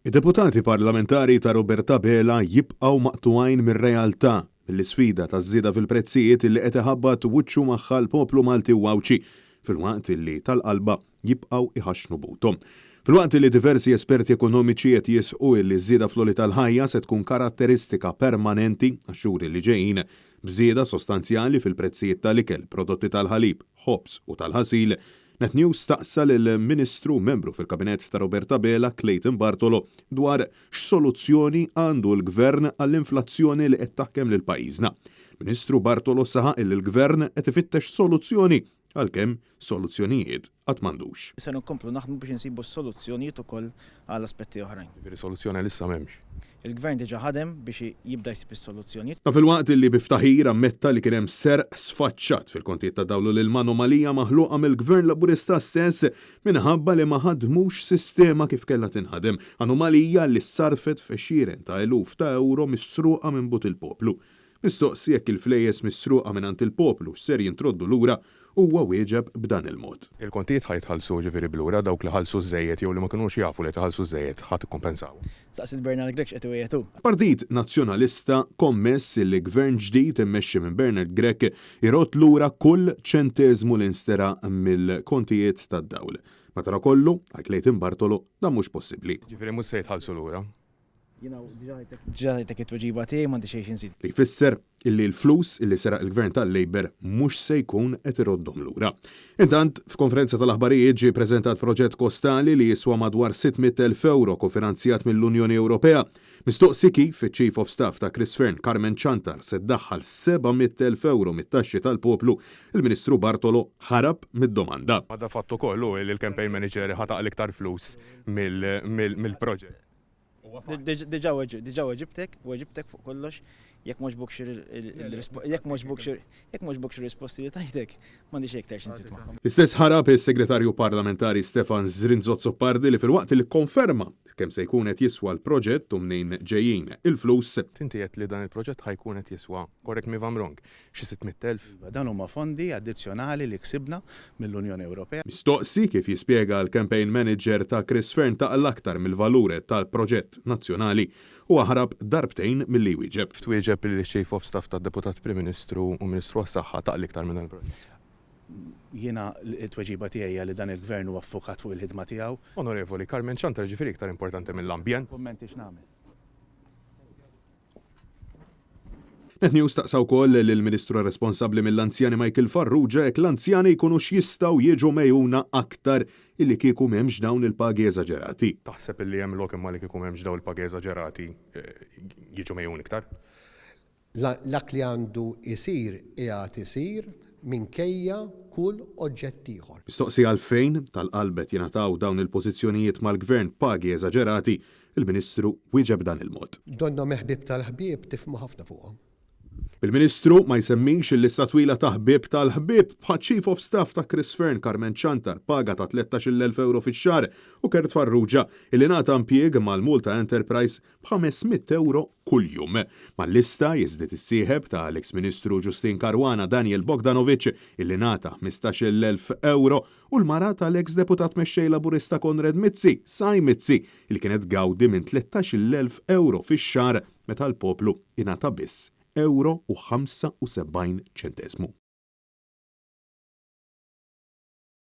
Id-deputati parlamentari ta' Robert Abela jibqgħu maqtugħin mir-realtà, mill-isfida taż-żieda fil-prezzijiet li qed iħabbat wiċċu magħha l-poplu Malti u Għawdxi, filwaqt li tal-qalba jibqgħu jħaxxnu buthom. Filwaqt li diversi esperti ekonomiċi qed jisħqu li ż-żieda fl-għoli tal-ħajja se tkun karatteristika permanenti għax-xhur li ġejjin, b'żieda sostanzjali fil-prezzijiet tal-ikel, prodotti tal-ħalib, ħobż u tal-ħasil, Net News staqsa lill-Ministru u membru fil-Kabinett ta' Robert Abela, Clayton Bartolo, dwar x'soluzzjoni għandu l-Gvern għall-inflazzjoni li qed taħkem lil pajjiżna. Ministru Bartolo saħaq illi l-Gvern qed ifittex soluzzjoni għalkemm soluzzjonijiet għad m'għandux. Ser inkomplu naħdmu biex insibu s-soluzzjonijiet ukoll għal aspetti oħrajn. Jiġifieri soluzzjoni għalissa m'hemmx. Il-Gvern diġà ħadem biex jibda jsib is-soluzzjonijiet. Dan filwaqt li bi ftaħir ammetta li kien hemm serq sfaċċat fil-kontijiet ta' dawl u l-ilma anomalija maħluqa mill-Gvern Laburista stess minħabba li ma ħadmux sistema kif kellha tinħadem, anomalija li ssarrfet f'għexieren ta' eluf ta' ewro misruqa minn but il-poplu. Mistoqsi jekk il-flejjes misruqa mingħand il-poplu x'ser jintroddu lura, huwa wieġeb b'dan il-mod. Il-kontijiet ħa jitħallsu jiġifieri b'lura, dawk li ħallsu żżejjed jew li ma kinux jafu li qed iħallsu żżejjed ħa tikkumpensawhom. Staqsi lil Bernard Grech x'qed iwiegħed hu. Partit Nazzjonalista kommess li Gvern ġdid immexxi minn Bernard Grech irodd lura kull ċenteżmu li nsteraq mill-kontijiet tad-dawl. Madanakollu, għal Clayton Bartolo, dan mhux possibbli. Jiġifieri mhux se jitħallsu lura. Jiena diġà tajtek it-tweġiba tiegħi m'għandi xejn xi nżid. Li jfisser illi l-flus illi seraq il-Gvern tal-Labour mhux se jkun qed iroddhom lura. Intant, f'konferenza tal-aħbarijiet ġie ppreżentat proġett kostali li jiswa madwar 600,000 ewro kofinanzjat mill-Unjoni Ewropea. Mistoqsi kif iċ-Chief of Staff ta' Chris Fearne, Carmen Ciantar, se ddaħħal 700,000 ewro mit-taxxi tal-poplu, il-Ministru Bartolo ħarab mid-domanda. Ma da fatt ukoll hu li l-campaign manager ħa taqla' iktar flus mill-proġett. Diġà weġibtek, weġibtek fuq kollox, jekk m'għoġbokx jekk m'għoġbokx jekk m'għoġbokx ir-risposti li tajtek, m'għandi xejn iktar xi nżid magħhom. L-istess ħarab is-Segretarju Parlamentari Stefan Zrinzo Azzopardi li filwaqt li kkonferma kemm se jkun qed jiswa l-proġett u mnejn ġejjin il-flus, Inti għedt li dan il-proġett ħa jkun qed jiswa, correct me if I'm wrong, xi 600,000? Iva, dawn huma fondi addizzjonali li ksibna mill-Unjoni Ewropea. Mistoqsi kif jispjega l-campaign manager ta' Chris Fearne ta' l-aktar mill-valur tal-proġett nazzjonali, huwa ħarab darbtejn milli jwieġeb. Twieġeb li ċ-Chief of Staff tad-Deputat Prim Ministru u Ministru għas-Saħħa taqli iktar minn dan il-proġett? Jiena t-tweġiba tiegħi hija li dan il-Gvern huwa ffukat fuq il-ħidma tiegħu. Onorevoli, Carmen Ciantar jiġifieri iktar importanti mill-ambjent? Kummenti x'nagħmel. Net News staqsa wkoll lill-Ministru responsabbli mill-anzjani Michael Farrugia jekk l-anzjani jkunux jistgħu jiġu megħjuna aktar illi kieku m'hemmx dawn il-pagi eżaġerati. Taħseb illi hemm lok imma li kieku m'hemmx dawn il-pagi eżaġerati jiġu megħjun iktar? Dak li għandu jsir qiegħed isir minkejja kull oġġett ieħor. Mistoqsi għalfejn tal-qalb qed jingħataw dawn il-pożizzjonijiet mal-Gvern b'pagi eżaġerati, il-Ministru wieġeb b'dan il-mod. Donnhom il-ħbieb tal-ħbieb tifhmu ħafna fuqhom. Bil-Ministru ma jsemmix il-lista twila ta' ħbieb tal-ħbieb bħaċ-Chief of Staff ta' Chris Fearne Carmen Ciantar b'paga ta' 13,000 ewro fix-xahar u Kurt Farrugia illi ngħata impjieg mal-Malta Enterprise b'500 ewro kuljum. Mal-lista jiżdied is-sieħeb ta' l-eks Ministru Justyne Caruana Daniel Bogdanovic illi ngħata 15,000 ewro u l-mara ta' l-eks Deputat Mexxej Laburista Konrad Mizzi, Sai Mizzi, li kienet tgawdi minn 13,000 ewro fix-xahar meta l-poplu ingħata biss ewro u 75 ċenteżmu.